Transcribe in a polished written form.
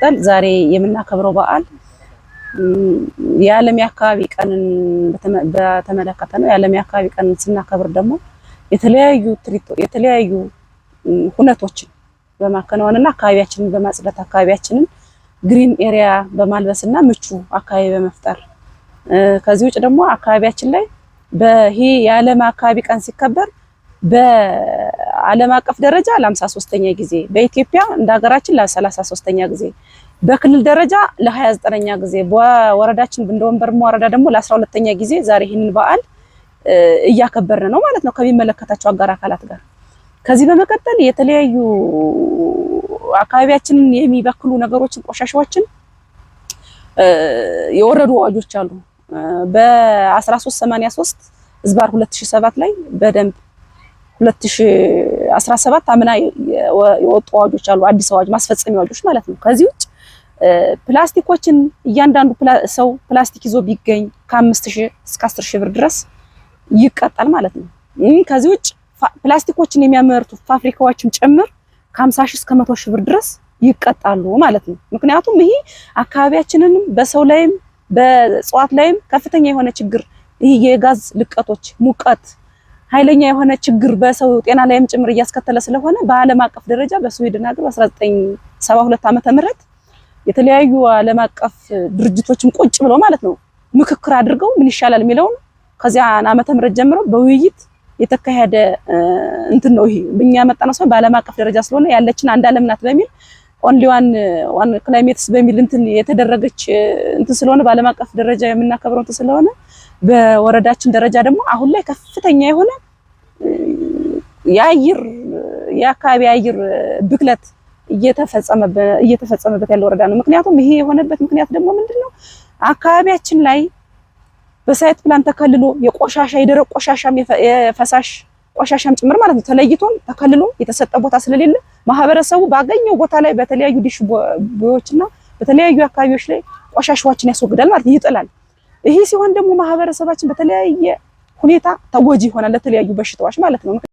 በመቀጠል ዛሬ የምናከብረው በዓል የዓለም የአካባቢ ቀንን በተመለከተ ነው። የዓለም የአካባቢ ቀንን ስናከብር ደግሞ የተለያዩ ሁነቶችን በማከናወንና አካባቢያችንን በማጽዳት፣ አካባቢያችንን green area በማልበስና ምቹ አካባቢ በመፍጠር፣ ከዚህ ውጭ ደግሞ አካባቢያችን ላይ በይሄ የዓለም አካባቢ ቀን ሲከበር በዓለም አቀፍ ደረጃ ለ53ኛ ጊዜ፣ በኢትዮጵያ እንደ ሀገራችን ለ33ኛ ጊዜ፣ በክልል ደረጃ ለ29ኛ ጊዜ፣ በወረዳችን እንደ ወንበርማ ወረዳ ደግሞ ለ12ኛ ጊዜ ዛሬ ይህንን በዓል እያከበርን ነው ማለት ነው ከሚመለከታቸው አጋር አካላት ጋር። ከዚህ በመቀጠል የተለያዩ አካባቢያችንን የሚበክሉ ነገሮችን፣ ቆሻሻዎችን የወረዱ አዋጆች አሉ። በ1383/2007 ላይ በደንብ 2017 አምና የወጡ አዋጆች አሉ። አዲስ አዋጅ፣ ማስፈጸሚያ አዋጆች ማለት ነው። ከዚህ ውጭ ፕላስቲኮችን እያንዳንዱ ሰው ፕላስቲክ ይዞ ቢገኝ ከ5000 እስከ 10,000 ብር ድረስ ይቀጣል ማለት ነው። ከዚህ ውጭ ፕላስቲኮችን የሚያመርቱ ፋብሪካዎችም ጭምር ከ50 ሺህ እስከ 100 ሺህ ብር ድረስ ይቀጣሉ ማለት ነው። ምክንያቱም ይሄ አካባቢያችንንም በሰው ላይም በእጽዋት ላይም ከፍተኛ የሆነ ችግር፣ ይህ የጋዝ ልቀቶች፣ ሙቀት፣ ኃይለኛ የሆነ ችግር በሰው ጤና ላይም ጭምር እያስከተለ ስለሆነ በዓለም አቀፍ ደረጃ በስዊድን ሀገር በ1972 ዓመተ ምህረት የተለያዩ ዓለም አቀፍ ድርጅቶችም ቁጭ ብለው ማለት ነው ምክክር አድርገው ምን ይሻላል የሚለውን ከዚያ ዓመተ ምህረት ጀምሮ በውይይት የተካሄደ እንትን ነው። ይሄ እኛ ያመጣነው ሳይሆን በዓለም አቀፍ ደረጃ ስለሆነ ያለችን አንድ ዓለም ናት በሚል only one climates በሚል እንትን የተደረገች እንትን ስለሆነ፣ በዓለም አቀፍ ደረጃ የምናከብረው እንትን ስለሆነ፣ በወረዳችን ደረጃ ደግሞ አሁን ላይ ከፍተኛ የሆነ የአካባቢ አየር ብክለት እየተፈጸመበት ያለ ወረዳ ነው። ምክንያቱም ይሄ የሆነበት ምክንያት ደግሞ ምንድነው? አካባቢያችን ላይ በ site plan ተከልሎ የቆሻሻ፣ የደረቅ ቆሻሻም የፈሳሽ ቆሻሻም ጭምር ማለት ነው ተለይቶ ተከልሎ የተሰጠ ቦታ ስለሌለ ማህበረሰቡ ባገኘው ቦታ ላይ በተለያዩ ditch ቦዮችና በተለያዩ አካባቢዎች ላይ ቆሻሻዎችን ያስወግዳል ማለት ይጥላል። ይሄ ሲሆን ደግሞ ማህበረሰባችን በተለያየ ሁኔታ ተጎጂ ይሆናል ለተለያዩ በሽታዎች ማለት ነው።